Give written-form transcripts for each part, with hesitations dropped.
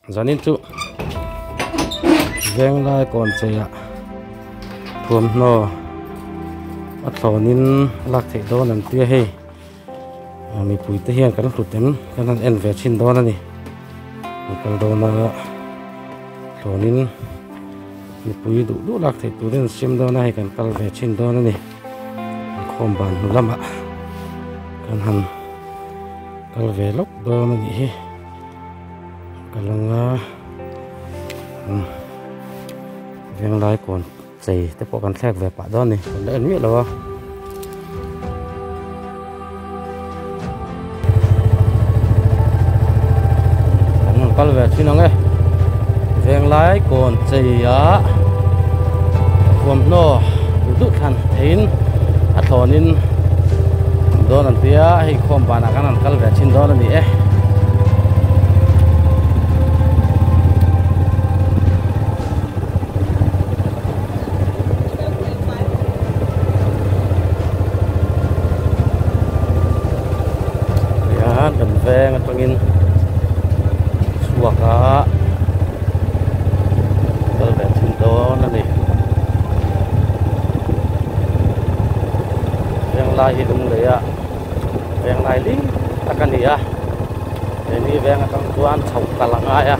Zanin chu venglai kawn cheiah thuamhnaw a thlawnin a lak theih dawn an tia hei mipui te hian kan hlut em kan han en ve thin dawn a ni an kal dawn a thlawnin mipui duh duh lak theih turin an siam dawn a hei kan kal ve thin dawn a ni inkhawm ban hnu lamah kan han kal ve lawk dawn a nih hi. Ka lang a venglai kawn chei te pawh kan thlek ve pah dawn a ni kan la en miah lo a. Kan rawn kal ve thin ang e venglai kawn chei ah thuamhnaw duh duh thlan theiin a thlawnin dawn an tia hei khawm banah khan an kal ve thin dawn a ni e. Hian kan veng atangin chhuak a kal ve thin dawn a ni. Venglai hi lunglei a venglai ling tak a ni a keini veng atang chuan chho kal a ngai a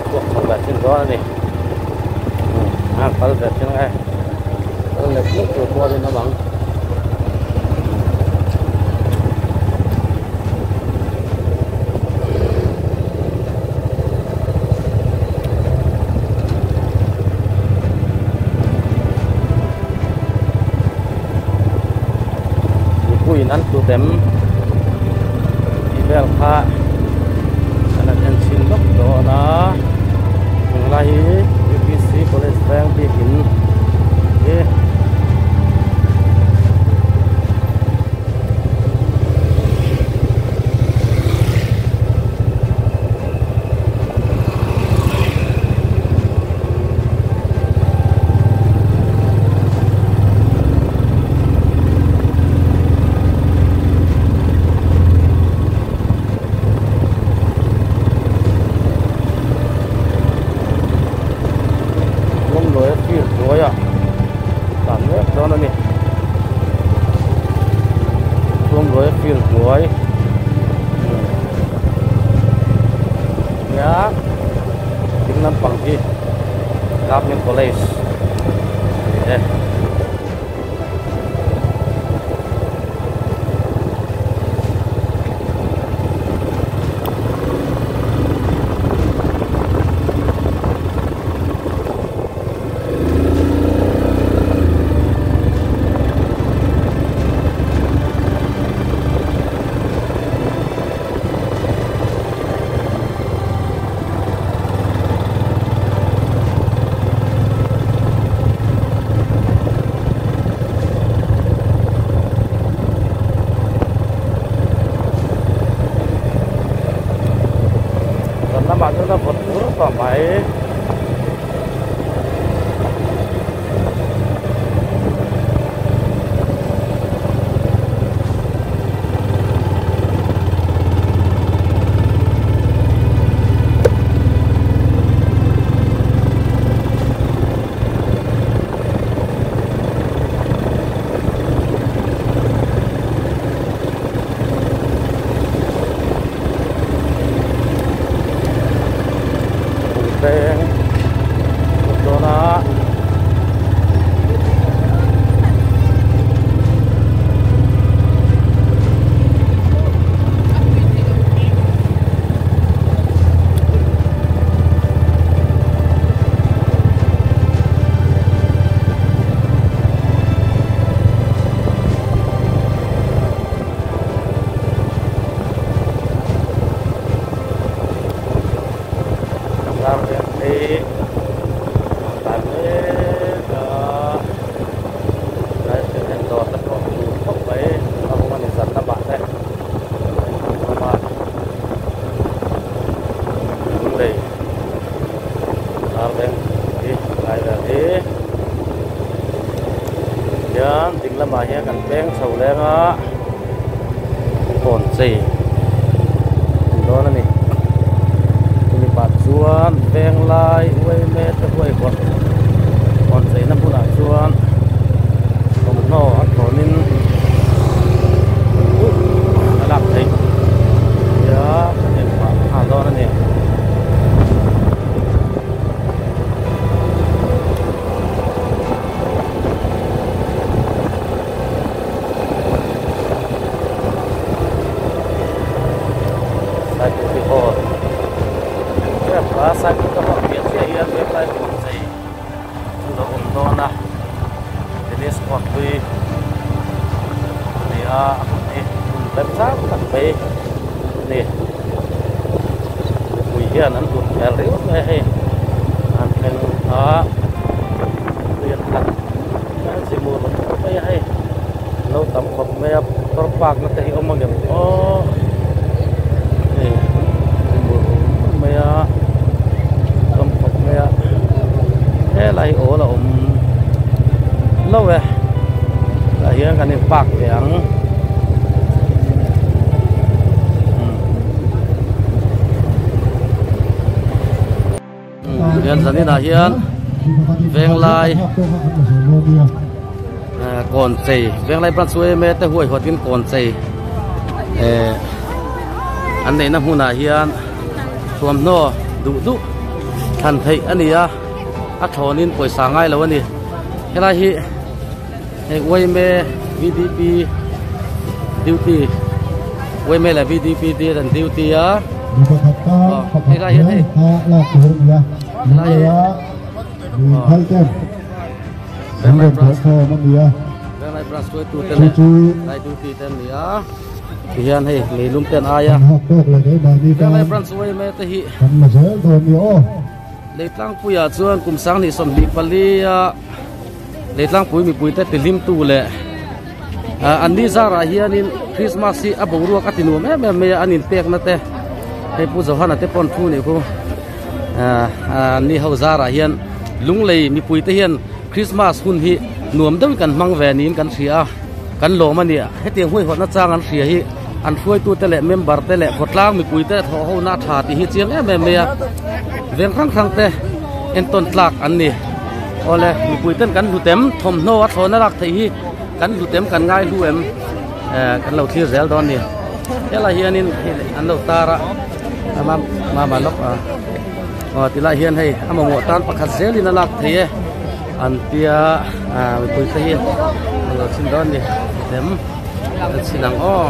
chhuak chho ve thin dawn a ni a kal ve thin ang e kal leh hlek tur pawh a rinawm ang. Mipuiin an tlut em tih vel kha an han en chhin lawk dawn a tunlai hi U_P_C college veng bikin hi. Lawmluaia field hnuaiah tlan mek dawn a ni Lawmluaia field hnuai nia ding lampang hi government college a ni e. Zan lamah chuan a vawt bur tawh mai. Peng dawn a. Dar veng phei tlan mek a tlai cement dawr te pawh hmuh khawp mai a hung a ni zan lamah te awm a lunglei dar veng hi tlai vel hi hian ding lamah hian kan peng chho leng a kawn chei dawn a ni. Venglai uaime te huaihawt hawn cheina hmunah chuan thawmhnaw a thlawnin a lak theih nia kan en phah nghal dawn a ni. Saikuti hall a Saikuti hall piah chiah hian venglai huan chei chu lo awm dawn a tennis court hlui a ni a a hmun hi hmun remchang tak mai a ni mipui hian an hlut hmel riau mai a hei an thleng a tui an khat a zimur mai a hei. Lo tam khawp mai a motor park na te hi awm angem aw hei hmur mai a tam khawp mai a helai hi awl a awm lo e tah hian kan in park ve ang Hian zaninah hian Venglai kawn chei Venglai branch yma te huaihawtin kawn chei eh an neihna hmunah hian thuamhnaw duh duh thlan theih a ni a a thlawnin pawisa ngai lo a ni helai hi hei yma vdp duty yma leh vdp te an duty a helai hian hei helai hi Venglai branch Venglai branch hruaitu te leh helai duty te an ni a tihian hei leilum te an ai a Venglai branch yma te hi Leitlangpuiah chuan kum sanghnih sawmhnih palia Leitlangpui mipuite tihlimtu leh an ni zarah hianin Christmas hi a boruak a ti nuam em em mai a, an inpekna te hei Pu Johana te pawh an thu nih khu an ni ho zarah hian Lunglei mipuite hian Christmas hun hi nuam deuhin kan hmang ve niin kan hria a, kan lawm a ni. Hetiang huaihawtna chang an hria hi an hruaitute leh member te leh khawtlang mipuite thawh hona a tha tih hi chiang em em mai a, veng hrang hrang te entawn tlak an ni. Awle mipui ten kan hlutem thawmhnaw a thlawna lak theih hi kan hlutem kan ngai hlu em eh kan lo thlir zel dawn a ni. Helai hianin hei an lo tar a a mam mama lawk a aw tilai hian hei a mamawh tan pakhat zelin a lak thei e an tia ah mipui te hi an lo chhin dawn a ni hlutem an chhin ang aw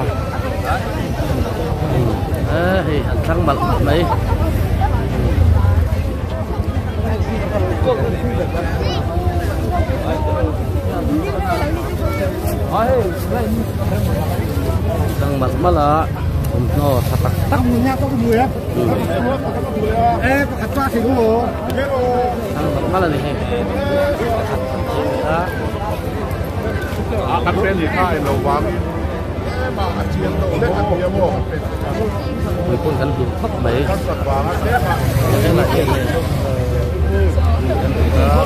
eh hei an thlang malh malh mai. Thlang malh malh a thawmhnaw tha tak tak thlang malh malh a ni hei mui pawn kan hmu khawp mai helai hian hei kan hmu a.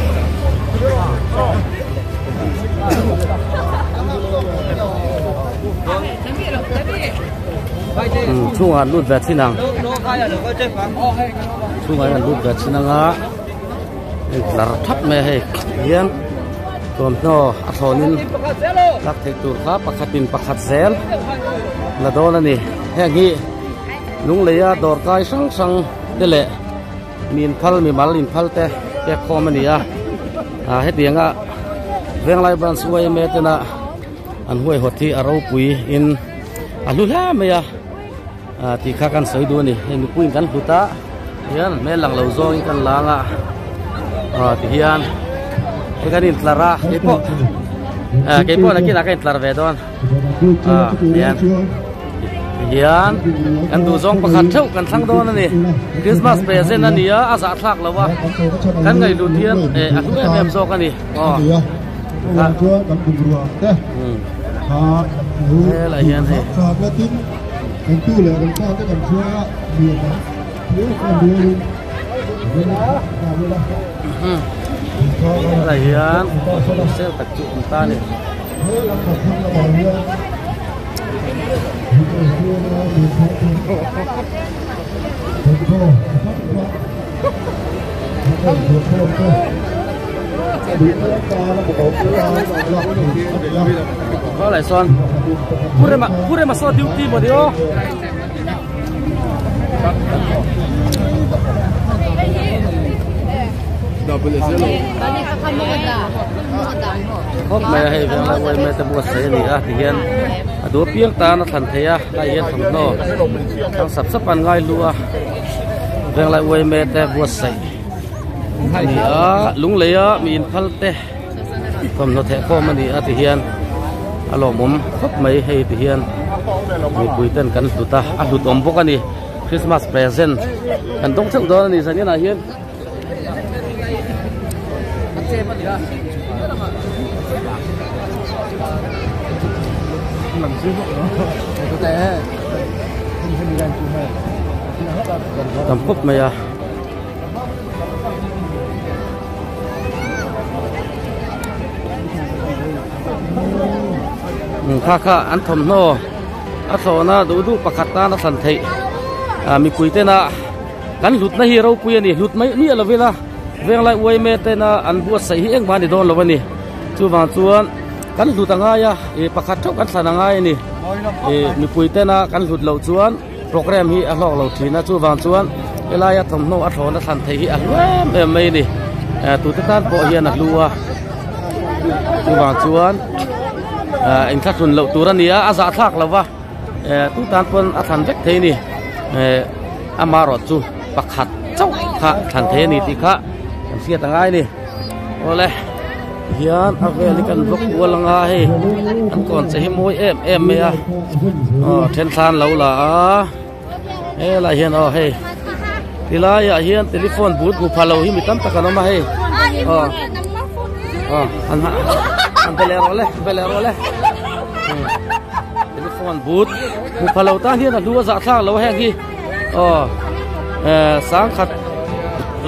Chhungah an lut ve thin ang chhungah hian an lut ve thin ang a hei tlar thap mai a hei hian thuamhnaw a thlawnin lak theih tur kha pakhatin pakhat zel la dawn a ni heng hi lungleia dawrkai hrang hrang te leh mi inphal mi mal inphal te pek khawm a ni a ah hetianga Venglai branch yma tena an huaihawt hi a ropui in a hlu hle mai a ah tih kha kan sawi duh a ni hei mipuiin kan hlut a hian hmel lang lo zawngin kan lang a ah tihian hei kan intlar a keipawh ah keipawh nakinah ka intlar ve dawn ah tihian tihian kan duh zawng pakhat theuh kan thlang dawn a ni Christmas present a ni a a zahthlak lo a kan ngaihlut hian eh a hlu em em zawk a ni aw. Helai hian hei helai hian sel tak chu awm ta a ni. Khaw lai sawn Pu Rema Pu Rema saw duty maw ni aw. Khawp mai a hei venglai uaime te buatsaih a ni a tihian a duh apiang tan a thlan thei a lai hian thawmhnaw thlang sap sap an ngai lu a venglai uaime te buatsaih a ni a lunglei a mi inphal te thawmhnaw theh khawm a ni a tihian a lawmawm khawp mai hei tihian mipui ten kan hlut a a hlut awm bawk a ni Christmas present kan dawng theuh dawn a ni zaninah hian. Tam khawp mai a. Kha kha an thawmhnaw a thlawhna duh duh pakhat tan a thlan theih mipui tena kan hlutna hi ropui a ni hlut mai miah lo ila venglai uaime tena an buatsaih hi engmah a ni dawn lo a ni chuvang chuan kan hlut a ngai a ih pakhat theuh kan thlan a ngai a ni ih mipui tena kan hlut loh chuan program hi a hlawk lo thin a chuvang chuan helaia thawmhnaw a thlawn a thlan theih hi a hlu em em mai a ni tute tan pawh hian a hlu a chuvang chuan inthlahrun loh tur a ni a a zahthlak lo va tu tan pawn a thlan vek thei a ni amaherawh chu pakhat chauh kha thlan thei a ni tih kha kan hriat a ngai a ni awle hian a vel hi kan block kual anga hei an kawn che hi mawi em em mai a aw then thlan lo la a helai hian aw hei tilai ah hian telephone booth hmu pha lo hi mi tam tak an awm a hei aw aw an an be leh rawh le be leh rawh le telephone booth hmu pha lo tan hian a hlu a zahthlak lo heng hi aw eh sangkhat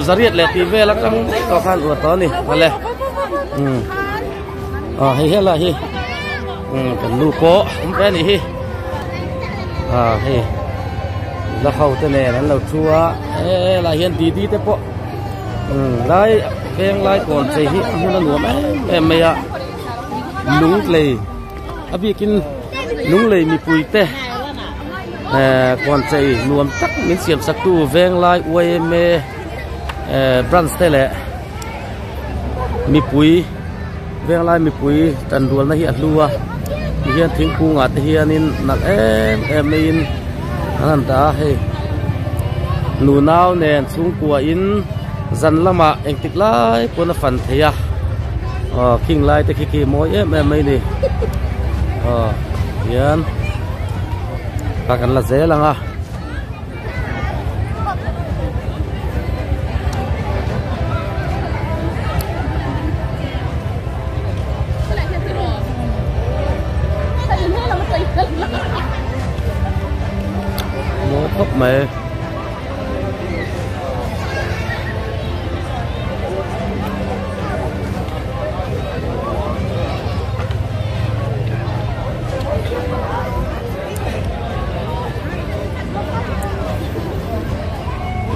zariat leh tih vel atang daih tawh khan uar tawh a ni awle umm aw hei helai hi umm kan nu pawh awm ve a nih hi ah hei la ho te nen an lo thu a helai hian didi te pawh umm lai veng lai kawn chei hi a hmun a nuam em em mai a lung lei a bikin lunglei mipui te. Eh kawn chei nuam tak min siam sak tu Venglai yma eh branch te leh mipui Venglai mipui tan rualna hi a hlu a tihian thingkung ah te hianin nalh em em maiin an han dah a hei nunau nen chhungkua in zan lamah engtik lai pawn a fan thei a aw khing lai te khi khi mawi em em mai a ni aw tihian. Kha kan la zel ang a. Mawi khawp mai.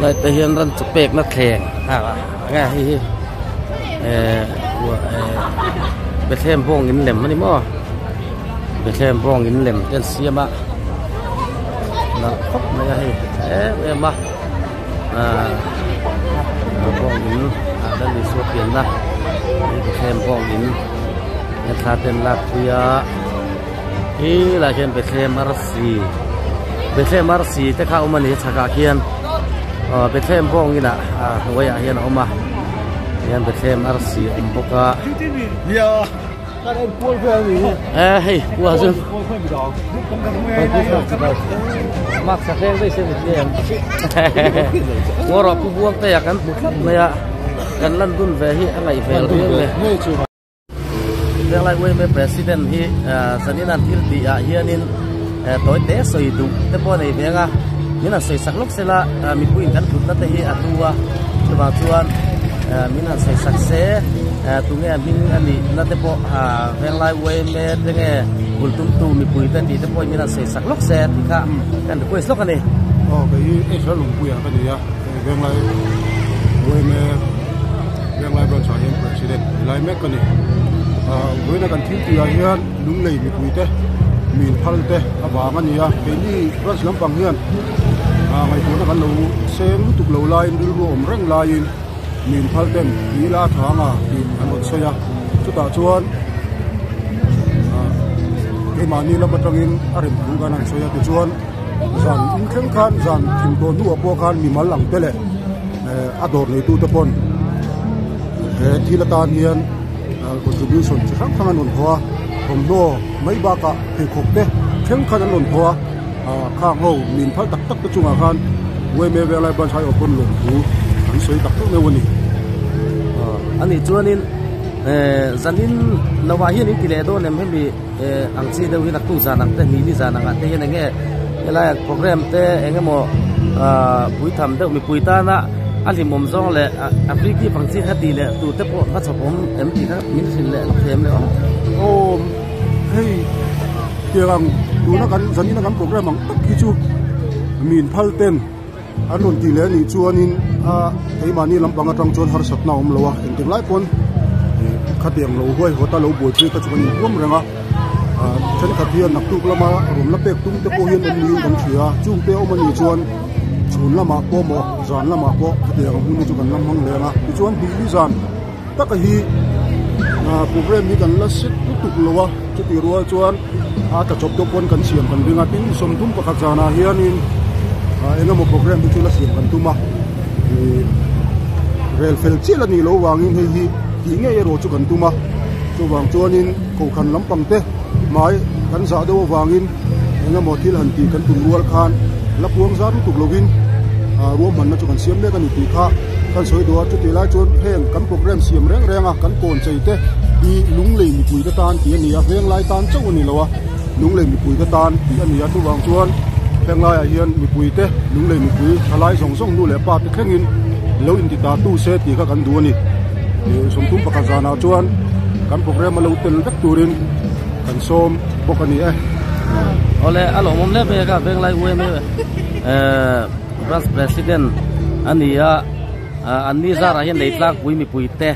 Lai te hian ran chu pek na thleng a nge hei hi eh Bethlehem bawng in lem a ni maw Bethlehem bawng in lem te an siam a nalh khawp mai a hei em em a ah bawng in ah Lal Isua pianna Bethlehem bawng in thla te an lak pui a. Hi lai hian Bethlehem arsi Bethlehem arsi te kha a awm a ni chhakah khian aw Bethlehem bawng inah ah hnuaiah hian a awm a hian Bethlehem arsi a awm bawk a eh hei kua chu ngaw rawh pu buang te ah kan hmu tlat mai a kan lan dun ve hi a ngaih vel riau e. Venglai UMA President hi zanin an thil tih ah hianin tawi te sawi duh te pawh a nei ve ang a, min han sawi sak lawk sela mipuiin kan hlutna te hi a hlu a, chuvang chuan min han sawi sak se tunge a hming a nih na te pawh Venglai UMA te nge bul tumtu mipui te tih te pawhin min han sawi sak lawk se tih kha kan request lawk a ni. Aw kei hi Israel Lungpuia ka ni a, Venglai UMA. Venglai branch ah hian president ni lai mek a ni. Ahh vawiina kan thil tih ah hian lunglei mipui te min phal te avang a ni a, keini branch lampang hian ah ngaihtuahna kan lo seng lutuk lo laiin rilru awm reng laiin min phal ten tih ila a tha anga tih an rawn sawi a, chutah chuan ah keimahni lam atangin a rem thu khan an sawi a tichuan zan in thleng khan zan thim tawh hnuah pawh khan mimal ang te leh eh a dawr neitu te pawn he thil atan hian contribution chi hrang hrang an rawn thawh a thawmhnaw mai bakah pheikhawk te thleng khan an rawn thawh a ah khang ho min phal tak tak te chungah khan yma Venglai branch aiawh pawn lawmthu an sawi tak tak meuh a ni. Anih chuanin eh zanin lovah hian in ti leh dawn em hemi eh ang chi deuh hi naktuk zan ang te hmili zan angah te hian enge helai program te eng emaw ah puitham deuh mipui tana a hlimawm zawng leh a free gift ang chi kha tih leh tur te pawh hmachhawp awm em tih kha min hrilh leh lawk thei em le aw. Aw hei tiang ang tuna kan zanina kan program ang tak hi chu min phal ten An rawn tih leh anih chuanin a keimahni lampang atang chuan harsatna a awm lo a, engtik lai pawn ih khatiang lo huai hawt a lo buaipui kha chu kan inhuam reng a, ah thenkhat hian naktuk lama rawn la pek tum te pawh hian awm niin kan hria a, chung te awm anih chuan chhun lamah pawh maw zan lamah pawh khatiang hun hi chu kan la hmang leng a, tichuan hnih zan taka hi ah program hi kan la set lutuk lo a, chutih rual chuan a tla chawp deuh pawn kan siam kan ring a, tin sawmthum pakhat zanah hianin ah eng emaw program te chu la siam kan tum a, ih rel fel chiah a nih loh vangin hei hi tih ngei erawh chu kan tum a, chuvang chuanin kohhran lampang te hmai kan zah deuh avangin eng emaw thil han tih kan tum rual khan la puang zar lutuk lovin ah ruahmanna chu kan siam mek a ni tih kha kan sawi duh a, chutih lai chuan heng kan program siam reng reng a kan kawn chei te hi lunglei mipui te tan tih a ni a, venglai tan chauh a ni lo a, lunglei mipui te tan tih a ni a, chuvang chuan henglaiah hian mipui te lunglei mipui thalai zawng zawng nu leh pa te thlengin lo inti ta tu se tih kha kan duh a ni, ih sawmthum pakhat zanah chuan kan program a lo tel vek turin kan sawm bawk a ni e. Awle a lawmawm hle mai a ka venglai u em em eh branch president a ni a an ni zarah hian lei tlangpui mipui te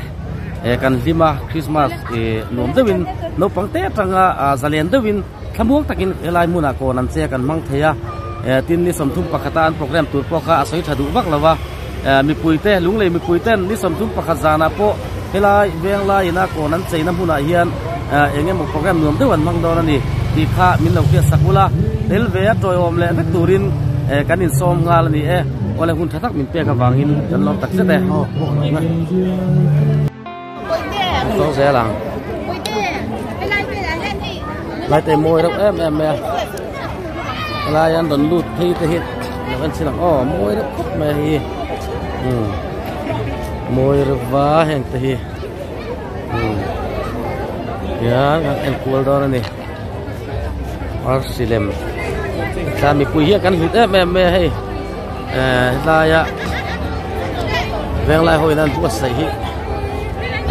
eh kan hlim a christmas ih nuam deuhin naupang te atanga ah zalen deuhin thlamuang takin helai hmunah kawn an che kan hmang thei a eh tin ni sawmthum pakhata an program tur pawh kha a sawi tha duh vak lo va eh mipui te lunglei mipui ten ni sawmthum pakhat zanah pawh helai venglai ina kawn an cheina hmunah hian eh eng emaw program nuam deuh an hmang dawn a ni tih kha min lo hriat sak ula tel ve a tawiawm leh vek turin eh kan insawm nghal a ni e awle hun tha tak min pek avangin kan lawm tak zet e. Zawng zel ang. Lai te mawi reuh em em mai a. Helai an rawn lut phei te hi lo en chin ang aw mawi reuh khawp mai a hi. Umm mawi reuh va heng te hi. Umm hian an en kual dawn a ni. Arsi lem thla mipui hian kan hlut em em mai a hei. Eh helaia venglai ho in an buatsaih hi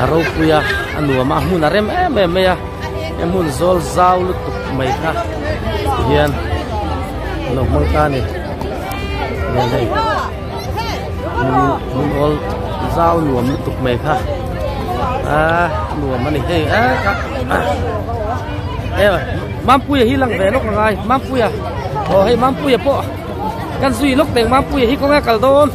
a ropui a a nuam a a hmun a rem em em mai a he hmun zawl zau lutuk mai kha tihian a lo hmang ta a ni hian hei hmun awl zau nuam lutuk mai kha a nuam a ni hei a e Mampuia hi lang ve lawk angai Mampuia aw hei Mampuia pawh. Kan zui lawk teng Mampuia hi kawnga kal dawn.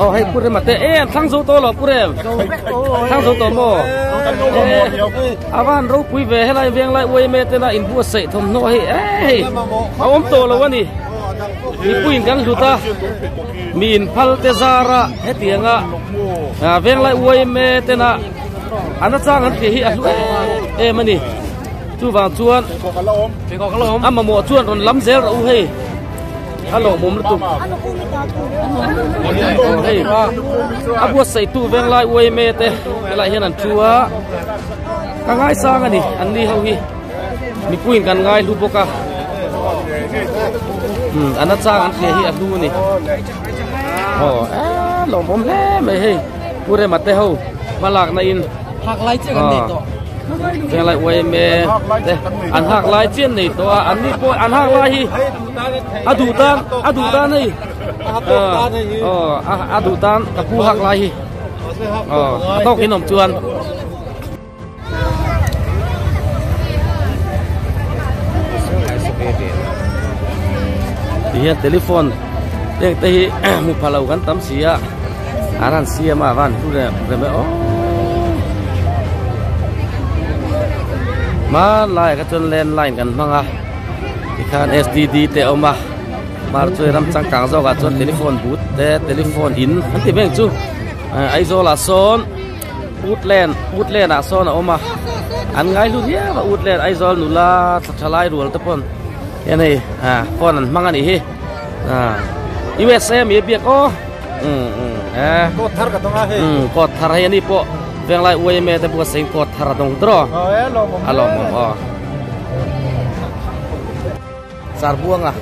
Oh hei Pu Rema te e an thlang zo tawh lo Pu Rem. Thlang zo tawh maw? A van ropui ve helai venglai uaime tena inbuatsaih thawmhnaw hei e a awm tawh lo a ni. Mipuiin kan hlut a, mi inphal te zara hetianga Venglai yma tena an achang an tih hi a hlu em em a ni. Chuvang chuan a mamawh chuan rawn lam zel rawh u hei a lawmawm lutuk. Aw hei a buatsaihtu Venglai yma te helaiah hian an thu a, ka ngaisang a ni an ni ho hi. Mipuiin kan ngai hlu bawk a umm an achang an hria hi a hlu a ni aw eee lawmawm hle mai hei Pu Rema te ho hmalakna in. Hak lai chiah kan nei tawh. Venglai YMA te an hak lai chiah an nei tawh a, an ni pawh an hak lai hi a duh tan a duh tan hei aw a duh tan ka pu hak lai hi aw a tawk in awm chuan. Ti hian telephone heng te hi hmu pha lo kan tam si a an han siam a van hlu rem rem e aw hmanlaiah kha chuan landline kan hmang a tikhan S_D_D te a awm a hmar chu ram changkang zawkah chuan telephone booth te telephone in an ti veng chu Aizawl ah sawn. Woodland Woodland ah sawn a awm a an ngai hlu viau a Woodland Aizawl nula thla tha lai rual te pawn hian hei ah phone an hmang a nih hi ah U_S_A mi a biak aw um um eh coat thar ka dawng a hei um coat thar hei ani pawh venglai U_M_A te pawh sawiin coat thar a dawng tawh a lawmawm aw. Sarbuanga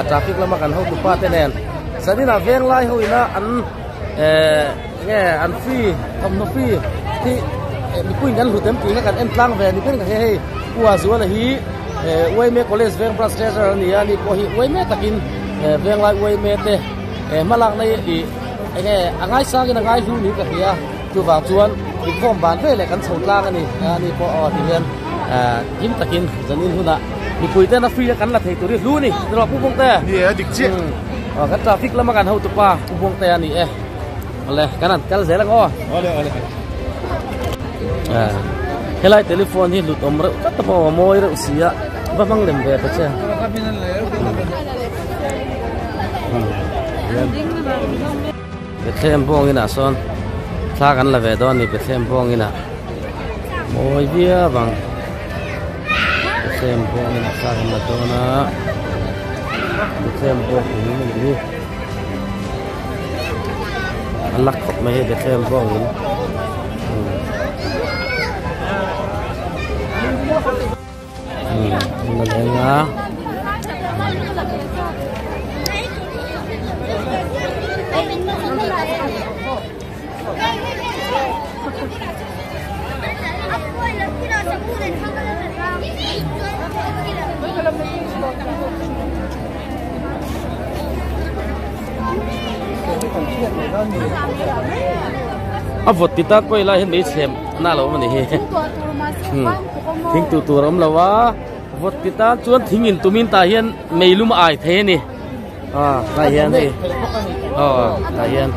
traffic lama kan hotu pa te nen zaninah veng lai ho ina an eh nge an free thawmhnaw free hi mipuiin kan hlut em tih kha kan en tlang ve ni ber ka hria hei Pu Azuala hi eh Uaime College veng branch treasurer a ni a ani pawh hi Uaime takin eh veng lai Uaime te eh hmalakna hi ih enge a ngaisangin a ngaihlu niin ka hria chuvang chuan inkhawm van veleh kan chho tlang a ni ani pawh aw ti hian eh him takin zanin hunah. Mipui ten a free a kan la thei tur hi hlu a ni tiraw Pu Buangte? Ni e a dik chiah. Aw kan traffic lama kan hotu pa Pu Buangte a ni e. Awle kan han kal zel ang aw. Awle awle. Helai telephone hi hlut awm reuh tlat a pawh a mawi reuh si a va hmang lem ve ta che. Bethlehem bawng inah sawn thla kan la ve dawn a ni Bethlehem bawng inah mawi viau ang Bethlehem bawng inah thla kan la dawn a Bethlehem bawng in a nih hi a la khawp mai hei Bethlehem bawng in umm an la leng a. A vawt ti tak pawh helai hian hmeichhe na lo awm a ni hi thing tuh tur a awm lo a vawt ti tan chuan thing in tumin tah hian meilum a ai thei a ni ah tah hian hei aw tah hian.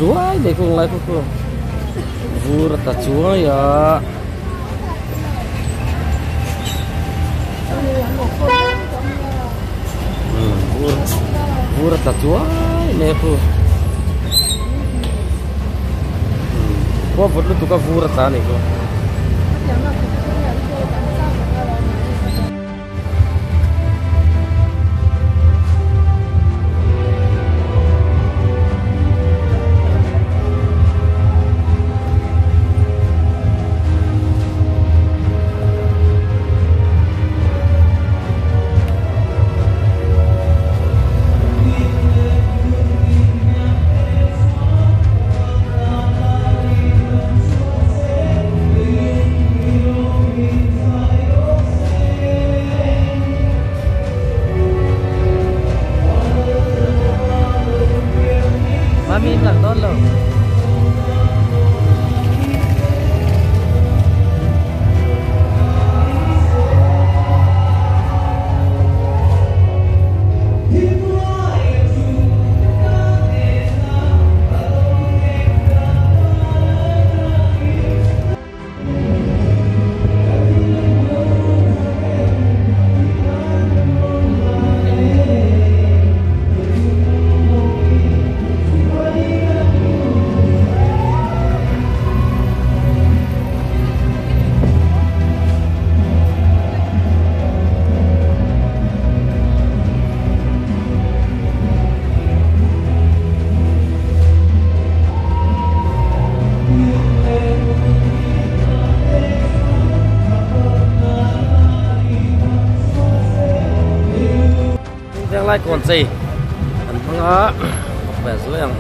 chuai mai kawng lai khaw khaw vur a tla chuai a. Vur vur a tla chuai mai a khu khua vawt lutuk a vur a tla a nih chu. Mami in lang dawn lo. Venglai kawn chei an hmang a ve zuai ang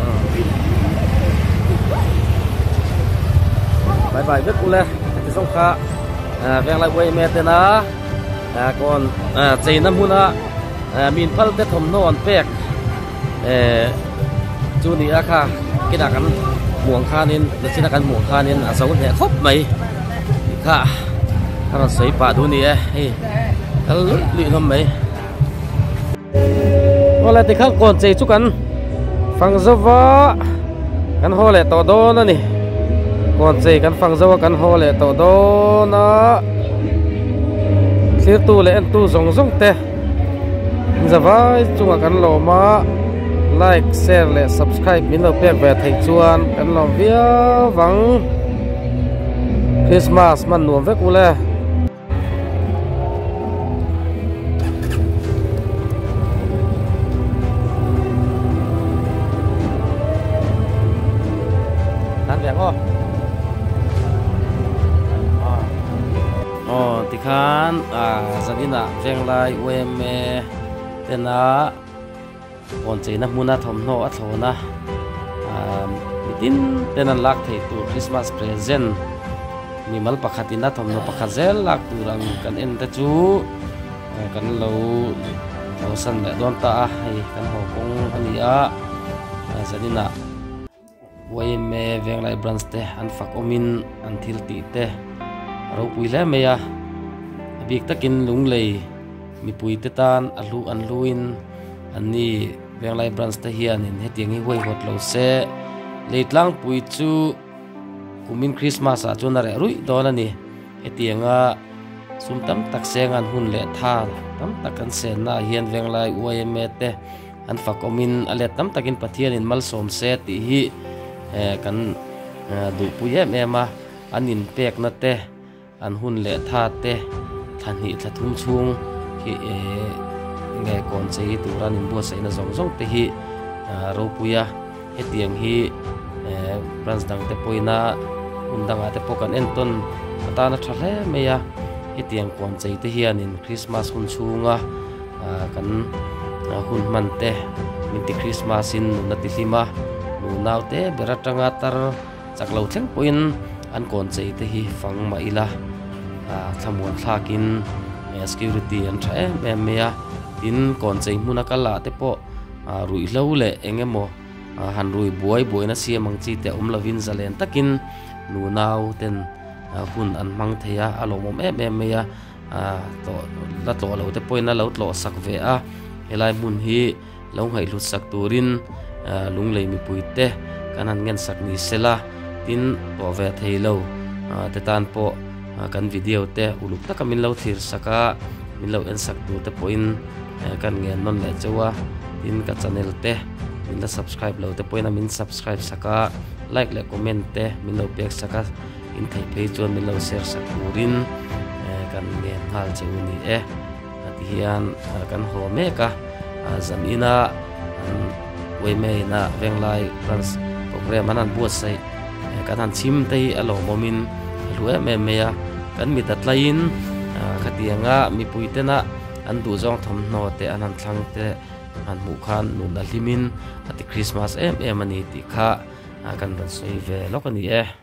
bye bye vek ule heti zawng kha venglai uaime tena kawn cheina hmuna min phal te thawmhnaw an pek. Eh chu ni a kha kinah kan hmuh ang khanin nachina kan hmuh ang khanin a zo hneh khawp mai tih kha a rawn sawi pah duh a ni e hei kal luih luih hlawm mai. Awle tikhan kawn chei chu kan fang zo va kan haw leh tawh dawn a ni kawn chei kan fang zo a kan haw leh tawh dawn a thlirtu leh entu zawng zawng te. Zavai chungah kan lawm a, like, share leh subscribe min lo pek ve theih chuan kan lawm viau vang. Christmas hman nuam vek ule. Tan ve ang aw. Aw tikhan ah zaninah Venglai UMA tena kawn cheina hmuna thawmhnaw a thlawn a ah mitin ten an lak theih tur Christmas present mimal pakhatin a thawmhnaw pakhat zel lak tur ang kan en te chu kan lo hawsan leh dawn ta a hei kan haw kawng a ni a zaninah. Yma Venglai Branch te an fak awmin an thil tih te a ropui hle mai a, a bik takin Lunglei mipui te tan a hlu an hluin anni Venglai Branch te hianin hetiang hi huaihawt lo se Leitlangpui chu kumin Christmas ah chuan a reh ruih dawn a ni. Hetianga sum tam tak seng an hun leh tha tam tak an senna ah hian Venglai yma te An fak awmin a let tam takin Pathianin malsawm se tih hi kan duhpui em em a, an inpekna te, an hun leh tha te, thla hnih thla thum chhung hi nge kawn chei tura an inbuatsaihna zawng zawng te hi ropui a, hetiang hi branch dang te pawhin a hmun dangah te pawh kan entawn atana tha hle mai a, hetiang kawn chei te hianin Christmas hun chhunga. Kan hun hman te min ti Christmas in nuna ti hlim a, nunau te ber atanga tar chak lo thleng pawhin an kawn chei te hi fang mah ila thlamuan thlakin security an tha em em mai a, tin kawn chei hmuna kal ah te pawh ruihhlo leh eng emaw han rui buai buaina siam ang chi te awm lovin zalen takin nunau ten hun an hmang thei a, a lawmawm em em mai a. Tlawh la tlawh lo te pawhin a lo tlawh sak ve a, helai hmun hi lo ngaihhlut sak turin Lunglei mipui te kan han ngen sak ni sela tin pawh ve thei lo te tan pawh kan video te uluk taka min lo thlir sak a min lo en sak tur te pawhin kan ngen nawn leh chauh a tin ka channel te min la subscribe lo te pawhin a min subscribe sak a like leh comment te min lo pek sak a in theih phei chuan min lo share sak turin kan ngen nghal che u ni e ti hian kan haw mek a zan ina an uaimei-na venglai branch program an han buatsaih kan han chhim te hi a lawmawmin a hlu em em mai a kan mit a tlaiin khatianga mipui tena an duhzawng thawmhnaw te an han thlang te han hmuh khan nun a hlimin a ti Christmas em em a ni tih kha kan rawn sawi ve lawk a ni e.